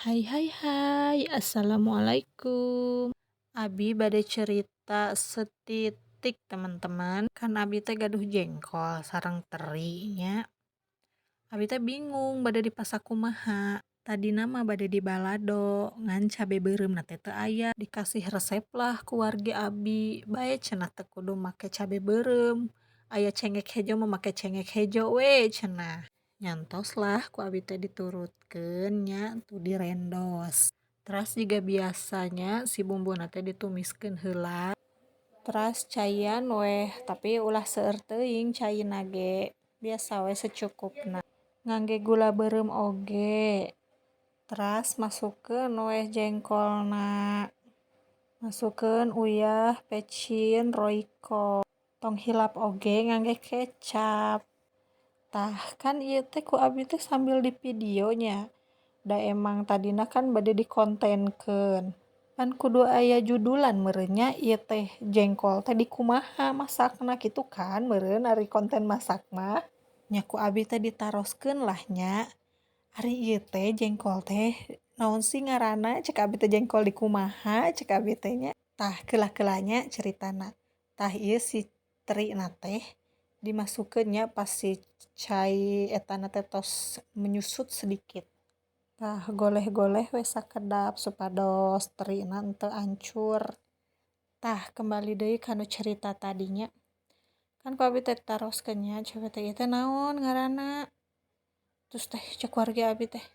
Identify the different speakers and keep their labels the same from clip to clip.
Speaker 1: Hai hai hai, assalamualaikum. Abi bade cerita setitik, teman-teman. Kan abi teh gaduh jengkol sareng teri nya. Abi teh bingung bade dipasak kumaha. Tadina mah bade dibalado, ngan cabe beureumna teh teu aya. Dikasih resep lah ku wargi abi, bae cenah teu kudu make cabe beureum, aya cengek hejo mah make cengek hejo we cenah. Nyantos lah ku abi teh diturutkeun nya, tuh direndos. Teras jiga biasanya si bumbuna teh ditumiskeun heula. Teras caian weh, tapi ulah seueur teuing caina ge, biasa we secukupna. Ngangge gula beureum oge. Teras masukkeun weh jengkolna. Masukkeun uyah, pecin, Royco. Tong hilap oge ngangge kecap. Tah kan ieu teh ku abi teh sambil di video nya. Da emang tadina kan bade dikontenkeun. Pan kudu aya judulan meureun nya, ieu teh jengkol teh dikumaha masakna, kitu kan meureun ari konten masak mah. Nya ku abi teh ditaroskeun lah nya. Ari ieu teh jengkol teh naon sih ngaranna, cek abi teh, jengkol dikumaha, cek abi teh nya. Tah, keula-keula nya caritana. Tah, ieu si terina teh dimasukkeun nya pas si cai etana teh tos menyusut sedikit. Tah, goleh-goleh we sakedap supados terina henteu ancur. Tah, kembali deui kanu cerita tadi nya. Kan ku abi teh ditaroskeun nya, cek abi teh, "Ieu teh naon ngaranna?" Terus teh cek wargi abi teh,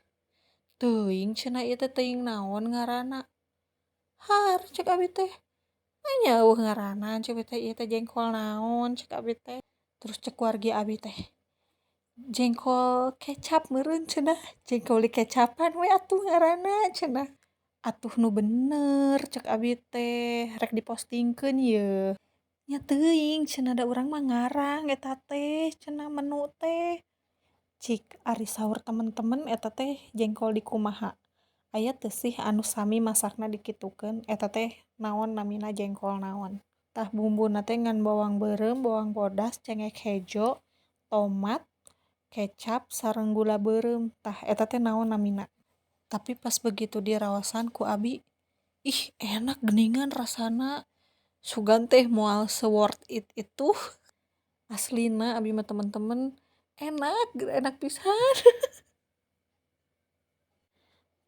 Speaker 1: "Teuing," cenah, "ieu teh teuing naon ngaranna." "Har," cek abi teh, "nya euweuh ngaranna," cek abi teh, "ieu teh jengkol naon?" cek abi teh. Terus cek wargi abi teh, "Jengkol kecap meureun," cenah, "jengkol dikecapan we atuh ngaranna," cenah. "Atuh nu bener," cek abi teh, "rek dipostingkeun yeuh." "Nya teuing," cenah, "da urang mah ngarang eta teh," cenah, "menu teh." Cik, ari saur temen-temen eta teh jengkol dikumaha? Aya teu sih anu sami masakna dikitukeun? Eta teh naon namina, jengkol naon? Tah, bumbuna teh ngan bawang beureum, bawang bodas, cengek hejo, tomat, kecap, sareng gula beureum. Tah, eta teh naon namina? Tapi pas begitu diraosan ku abi, ih, enak geuningan rasana. Sugan teh moal se-worth it itu. Aslina abi mah, temen-temen, enak, enak pisan.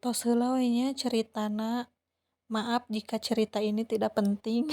Speaker 1: Tos heula we nya ceritana. Maaf jika cerita ini tidak penting.